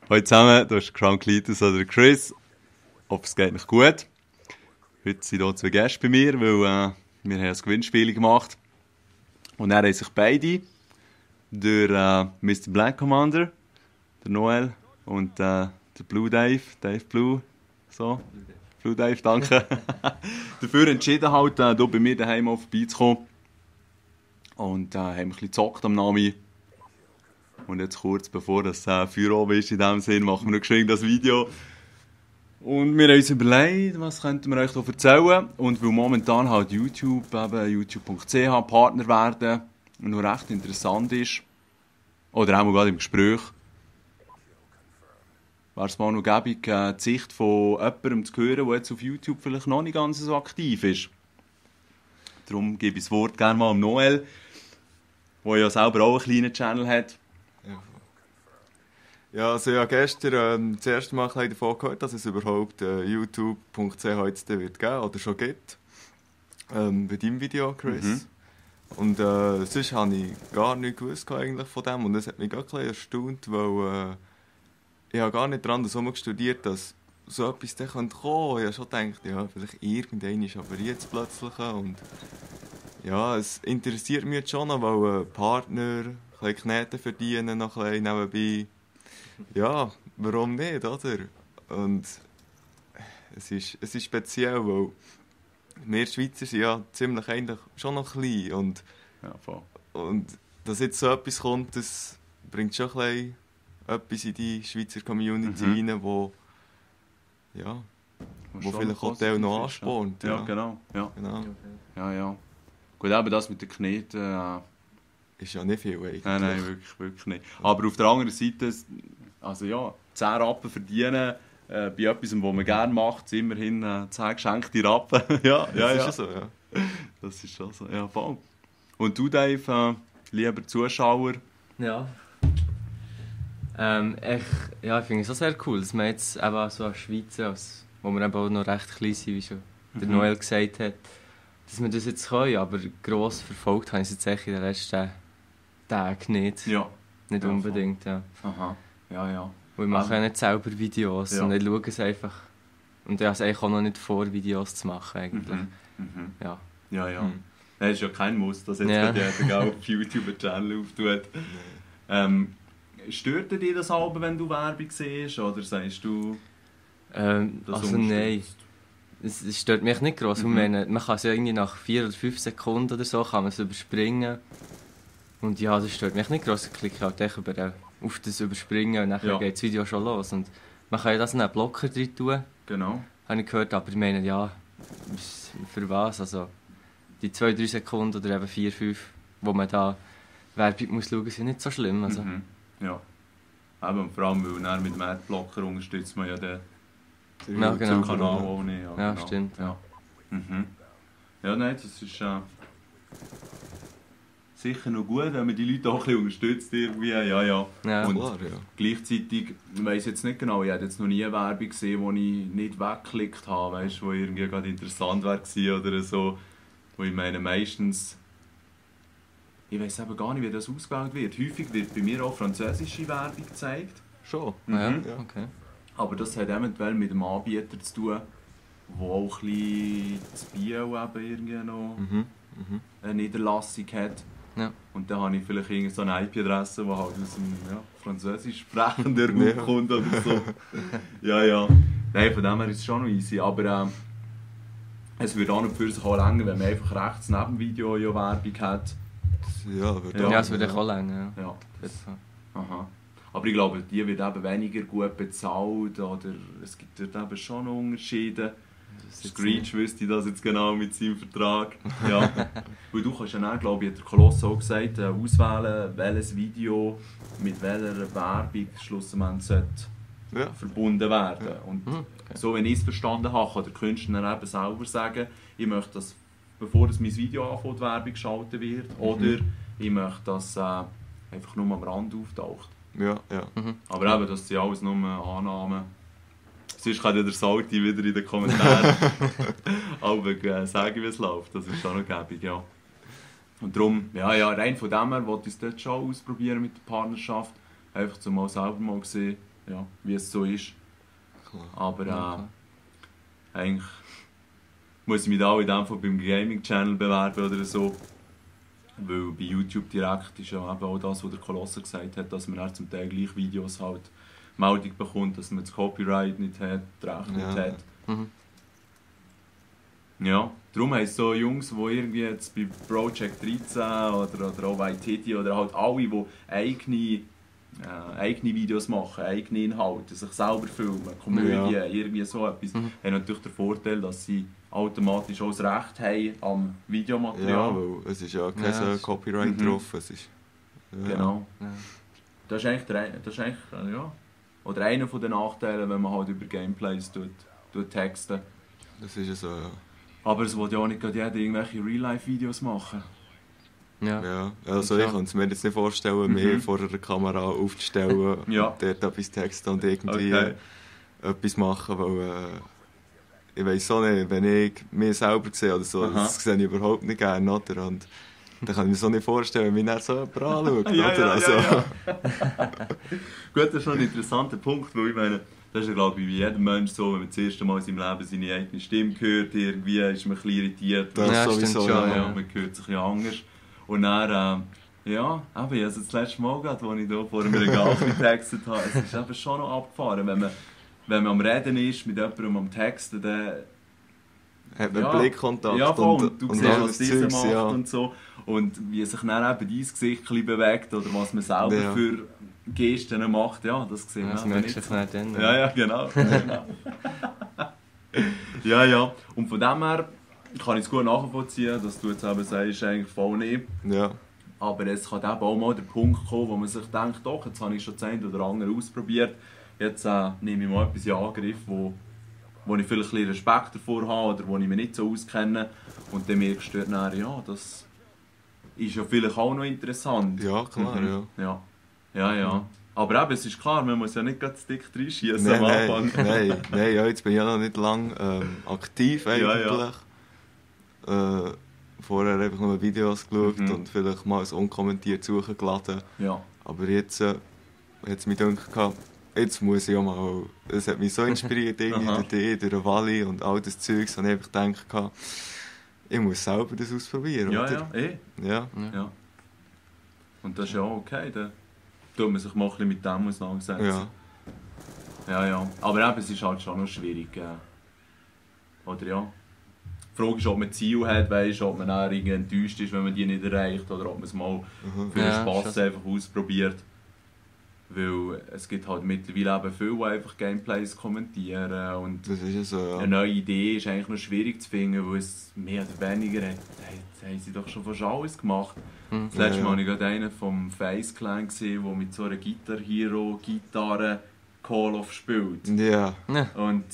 Hallo zusammen, du bist Cletus oder Chris. Ich hoffe, es geht euch gut. Heute sind hier 2 Gäste bei mir, weil wir haben ein Gewinnspiel gemacht. Und dann haben sich beide, der Mr. Black Commander, der Noel und der Blue Dave, Dave Blue, so, Blue Dave, danke, dafür entschieden, halt, hier bei mir daheim vorbeizukommen. Und haben ein bisschen gezockt am Nami. Und jetzt kurz bevor das Feuer oben ist, in dem Sinn, machen wir noch geschwind das Video. Und wir haben uns überlegt, was könnten wir euch hier erzählen. Und weil momentan halt YouTube, eben youtube.ch, Partner werden, noch recht interessant ist, oder auch mal gerade im Gespräch, wäre es mal noch gäbig, die Sicht von jemandem zu hören, der jetzt auf YouTube vielleicht noch nicht ganz so aktiv ist. Darum gebe ich das Wort gerne mal an Noel, der ja selber auch einen kleinen Channel hat. Ja, also ich habe gestern das erste Mal davon gehört, dass es überhaupt youtube.ch jetzt wird geben oder schon gibt. Bei deinem Video, Chris. Mhm. Und sonst habe ich gar nichts gewusst eigentlich von dem. Und das hat mich gar ein bisschen erstaunt, weil ich habe gar nicht daran studiert, dass so etwas dann kommen könnte. Ich habe schon gedacht, ja, vielleicht irgendwann ist aber jetzt plötzlich. Und ja, es interessiert mich jetzt schon noch, weil Partner ein bisschen Knete verdienen noch ein bisschen nebenbei. Ja, warum nicht, oder? Und es ist speziell, weil wir Schweizer sind ja ziemlich eigentlich schon noch klein. Und, Ja, voll. und dass jetzt so etwas kommt, das bringt schon ein bisschen etwas in die Schweizer Community rein, wo vielleicht Hotel noch anspornt. Ja, genau. Ja. Genau. Ja. Gut, eben das mit den Kneten... Ist ja nicht viel eigentlich. Nein, wirklich nicht. Aber auf der anderen Seite, also ja, 10 Rappen verdienen bei etwas, was man gerne macht, sind immerhin 10 geschenkte Rappen. ja. Das ist ja so, ja. Das ist schon so, ja, voll. Und du, Dave, lieber Zuschauer? Ja. Ich finde es auch sehr cool, dass man jetzt eben so als Schweizer, wo wir eben auch noch recht klein sind, wie schon der Noel gesagt hat, dass wir das jetzt können, aber gross verfolgt habe ich es jetzt echt in den letzten Tagen nicht. Ja. Nicht Ja, unbedingt, ja. Aha, ja. Weil ich mache ja nicht selber Videos Ja. und ich schaue es einfach. Und ich habe es eigentlich auch noch nicht vor, Videos zu machen eigentlich. Ja. Ja. Mhm. Das ist ja kein Muss, dass jetzt Ja. jeder auf YouTube einen Channel auftut. Stört dir das Album, wenn du Werbung siehst, oder sagst du... Also nein. Es stört mich nicht gross. Man kann es ja irgendwie nach 4 oder 5 Sekunden oder so kann man es überspringen. Und ja, das stört mich nicht gross. Ich klicke halt echt auf das Überspringen und dann geht das Video schon los. Und man kann ja das in einen Blocker drin tun, Genau. habe ich gehört. Aber ich meine, ja, für was? Also die 2-3 Sekunden oder eben 4-5, wo man da Werbung muss schauen, sind nicht so schlimm. Also. Ja. Eben, vor allem, weil dann mit dem Adblocker unterstützt man ja den Ja, genau. Kanal auch nicht. Ja, genau. stimmt. Ja. Ja, nein, das ist sicher noch gut, wenn man die Leute auch ein bisschen unterstützt irgendwie. Ja. Ja. Und Klar, ja. gleichzeitig, ich weiss jetzt nicht genau, ich habe jetzt noch nie eine Werbung gesehen, die ich nicht weggeklickt habe, weißt, wo irgendwie gerade interessant war oder so. Wo ich meine, meistens... Ich weiss eben gar nicht, wie das ausgewählt wird. Häufig wird bei mir auch französische Werbung gezeigt. Schon. Ja, Mhm. okay. Aber das hat eventuell mit dem Anbieter zu tun, der auch ein bisschen das Bio eben irgendwie noch eine Niederlassung hat. Ja. Und dann habe ich vielleicht irgendeine so eine IP-Adresse, die halt aus einem französisch sprechenden Raum kommt oder so. Ja. Nein, von dem her ist es schon noch easy. Aber es würde auch noch für sich auch länger, wenn man einfach rechts neben dem Video ja Werbung hat. Ja, wird Ja. Ja, es würde auch länger. Ja. Ja. Auf jeden Fall. Aha. Aber ich glaube, die wird eben weniger gut bezahlt oder es gibt dort eben schon noch Unterschiede. Screech wüsste das jetzt genau mit seinem Vertrag. Ja. Weil du kannst ja dann, glaube ich, hat der Koloss auch gesagt, auswählen, welches Video mit welcher Werbung schlussendlich sollte verbunden werden. Und so, wenn ich es verstanden habe, kann der Künstler eben selber sagen, ich möchte, dass, bevor das mein Video anfängt, Werbung geschaltet wird, oder ich möchte, dass einfach nur am Rand auftaucht. Ja. Aber eben, das sind alles nur Annahmen. Sonst kann ja der Salti wieder in den Kommentaren sagen, wie es läuft. Das ist schon noch gäbig, ja. Und darum, rein von dem her wollte ich es dort schon ausprobieren mit der Partnerschaft. Einfach mal selber mal sehen, ja, wie es so ist. Klar. Aber eigentlich muss ich mich da auch in dem Fall beim Gaming-Channel bewerben oder so. Weil bei YouTube direkt ist ja eben auch das, was der Kolosser gesagt hat, dass man dann zum Teil gleich Videos halt Meldung bekommt, dass man das Copyright nicht hat, das Recht nicht hat. Mhm. Ja, darum haben so Jungs, die irgendwie jetzt bei Project 13 oder auch bei Titi oder halt alle, die eigene Videos machen, eigene Inhalte, sich selber filmen, Komödien, irgendwie so etwas, haben natürlich den Vorteil, dass sie automatisch auch das Recht haben am Videomaterial. Ja, weil es ist ja kein Copyright drauf. Es ist, Genau. Ja. Das ist eigentlich ja, oder einer der Nachteile, wenn man halt über Gameplays tut texten. Das ist ja so, ja. Aber es will ja auch nicht gerade jeder irgendwelche Real-Life-Videos machen. Ja. Ja, also ich kann es mir jetzt nicht vorstellen, mich vor einer Kamera aufzustellen, Ja. und dort etwas texten und irgendwie etwas machen, weil ich weiss auch nicht, wenn ich mich selber sehe oder so, das sehe ich überhaupt nicht gerne, oder? Und dann kann ich mir so nicht vorstellen, wie er so jemand anschaut, oder? Gut, das ist schon ein interessanter Punkt, weil ich meine, das ist ja glaube ich bei jedem Mensch so, wenn man das erste Mal in seinem Leben seine eigene Stimme hört, irgendwie ist man ein bisschen irritiert. Das sowieso, stimmt schon, ja. Man hört sich ja anders. Und dann, ja, eben, also das letzte Mal gerade, als ich hier vor einem Regal getextet habe, es ist eben schon noch abgefahren, wenn man am Reden ist, mit jemandem am Texten, dann hat man Blickkontakt ja, voll, und du siehst, alles was dieser Zeugs, macht und so. Und wie sich dann eben dein Gesicht ein bisschen bewegt oder was man selber für Gesten macht, ja, das sehen wir Das eben merkst nicht du nicht dann. Ja, genau. Ja. Und von dem her kann ich es gut nachvollziehen, dass du jetzt eben sagst, eigentlich voll nicht. Ja. Aber es kann eben auch mal der Punkt kommen, wo man sich denkt, doch, jetzt habe ich schon das eine oder andere ausprobiert. Jetzt nehme ich mal etwas in Angriff, wo ich vielleicht ein bisschen Respekt davor habe oder wo ich mich nicht so auskenne. Und dann merkst du dann, ja, das ist ja vielleicht auch noch interessant. Ja, klar, Ja. Aber eben, es ist klar, man muss ja nicht ganz dick reinschießen am Anfang. Nein, ja, jetzt bin ich ja noch nicht lange aktiv eigentlich. Vorher einfach nur Videos geschaut und vielleicht mal ein unkommentiert suchen geladen. Ja. Aber jetzt hat es mich gedacht, jetzt muss ich auch mal... Es hat mich so inspiriert, irgendwie durch den Wally und all das Zeugs, und ich einfach gedacht, ich muss selber das ausprobieren, oder? Ja. Und das ist ja auch okay, dann tut man sich mal ein bisschen mit dem auseinandersetzen. Ja. Aber eben, es ist halt schon noch schwierig. Oder ja. Die Frage ist, ob man Ziel hat, weißt, ob man dann irgendwie enttäuscht ist, wenn man die nicht erreicht, oder ob man es mal für den Spass einfach ausprobiert. Weil es gibt halt mittlerweile eben viele, die einfach Gameplays kommentieren. Und das ist ja so, ja. Eine neue Idee ist eigentlich noch schwierig zu finden, weil es mehr oder weniger haben sie doch schon fast alles gemacht. Das letzte Mal hatte ich gerade einen vom Face Clan gesehen, der mit so einer Guitar Hero Gitarre Call of spielt. Ja. Und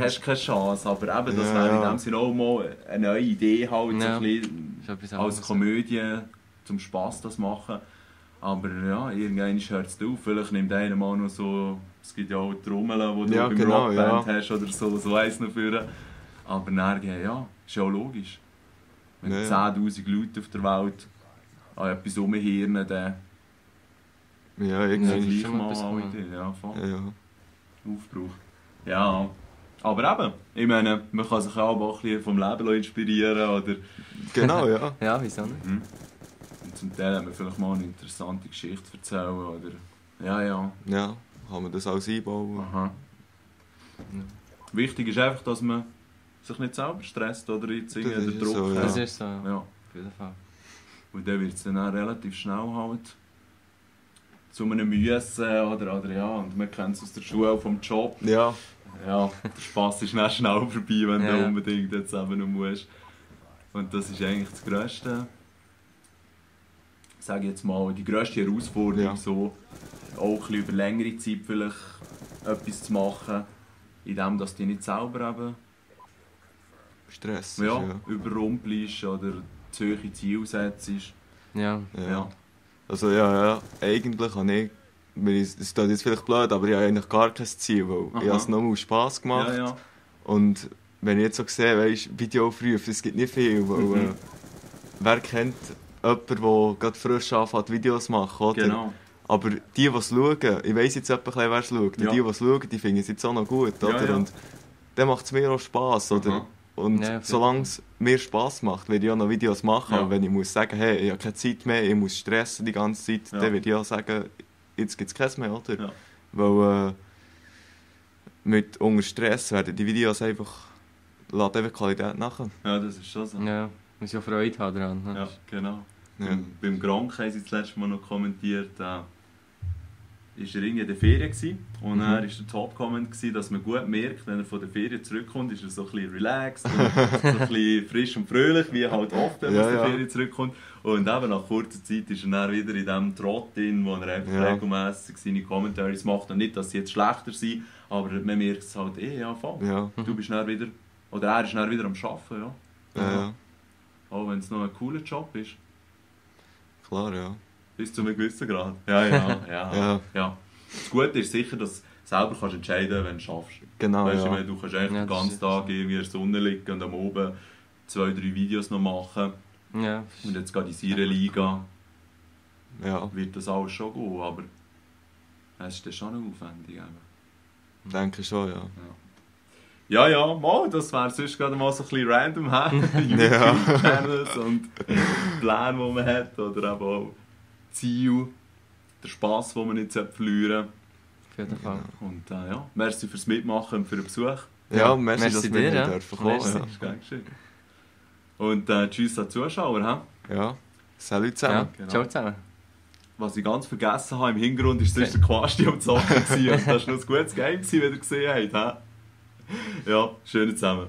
hast du keine Chance, aber eben, das wäre in dem Sinne auch mal eine neue Idee, halt, so ein bisschen als Komödie zum Spass das machen. Aber ja, irgendwann hört es auf. Vielleicht nimmt einer mal noch so, es gibt ja auch Trommeln, die du beim Rockband hast oder so eins noch führen. Aber dann, ja, ist ja auch logisch. Wenn 10'000 Leute auf der Welt an etwas rumhirnen, dann irgendwie gleich mal alle Ideen. Ja, voll. Aufbrauch. Ja, aber eben, ich meine, man kann sich auch ein bisschen vom Leben inspirieren, oder? Genau, ja. Ja, wieso nicht? Und zum Teil haben wir vielleicht mal eine interessante Geschichte erzählen, oder? Ja, kann man das alles einbauen. Aha. Wichtig ist einfach, dass man sich nicht selber stresst oder jetzt irgendwie den Druck so, Das ist so, ja. auf jeden Fall. Und dann wird es dann auch relativ schnell halt zu einem Müssen oder ja, und man kennt es aus der Schule, vom Job. Ja, der Spass ist dann schnell vorbei, wenn du unbedingt jetzt eben noch musst. Und das ist eigentlich das Grösste. Ich sage jetzt mal, die grösste Herausforderung, so auch ein bisschen über längere Zeit vielleicht etwas zu machen, indem dass du nicht selber eben Stress. überrumpelst oder zu hohe Ziele setzt. Ja. Also eigentlich habe ich, es ist jetzt vielleicht blöd, aber ich habe eigentlich gar kein Ziel, weil ich habe es nur aus Spass gemacht. Ja. Und wenn ich jetzt so sehe, weisst, Videoaufrufe, es gibt nicht viel, weil wer kennt jemanden, der gerade frisch anfängt Videos zu machen, oder? Genau. Aber die es schauen, ich weiss jetzt etwa, wer es schaut, Ja. die es schauen, die finden es jetzt auch noch gut, oder? Ja. Und dann macht es mir auch Spass, oder? Aha. Und Ja, auf jeden solange es mir Spass macht, werde ich auch noch Videos machen. Ja. Aber wenn ich muss sagen, hey, ich habe keine Zeit mehr, ich muss stressen die ganze Zeit, Ja. dann werde ich auch sagen, jetzt gibt es keins mehr, oder? Ja. Weil unter Stress werden die Videos einfach, laden einfach Qualität nachher. Ja, das ist schon so. Ja, muss ja Freude haben daran. Ja, genau. Ja. Beim Gronk haben sie das letzte Mal noch kommentiert, ist er irgendwie in der Ferien gewesen. Und Mhm. er war der Top-Comment, dass man gut merkt, wenn er von der Ferien zurückkommt, ist er so ein bisschen relaxed und so ein bisschen frisch und fröhlich, wie halt oft, wenn man Ja, aus der ja. Ferien zurückkommt. Und eben nach kurzer Zeit ist er dann wieder in diesem Trott drin, wo er einfach Ja. regelmässig seine Commentaries macht. Und nicht, dass sie jetzt schlechter sind, aber man merkt es halt ja, voll. Ja, Du bist dann wieder, oder er ist dann wieder am Arbeiten, ja. ja, Auch wenn es noch ein cooler Job ist. klar, ja. Bis zu einem gewissen Grad. Ja, ja, Ja. ja. Das Gute ist sicher, dass du selber kannst entscheiden kannst, wenn du schaffst. Genau, Weißt du, ja. ich meine, du kannst eigentlich Ja, den das ganzen ist- Tag irgendwie in der Sonne liegen und am Oben 2-3 Videos noch machen. Ja. Und jetzt gerade in seiner Liga Ja, wird das alles schon gehen, aber es ist dann schon eine aufwendig. Eben. denke schon, ja. Ja, ja, mal, das wäre sonst gerade mal so ein bisschen random, Ja. YouTube-Channels und Pläne, die man hat, oder eben auch Ziel, der Spass, den man nicht verlieren Auf jeden Fall. sollte. Und ja, merci fürs Mitmachen und für den Besuch. Ja, merci, merci dass dir, wir ja. dürfen kommen. Merci. Das ist gern geschehen. Und tschüss an die Zuschauer. He? Ja. Salut Ja, zusammen. Genau. ciao zusammen. Was ich ganz vergessen habe, im Hintergrund war sonst der Quasti am Zocken. Und das war noch ein gutes Game, wie ihr gesehen habt. He? Ja, schön zusammen.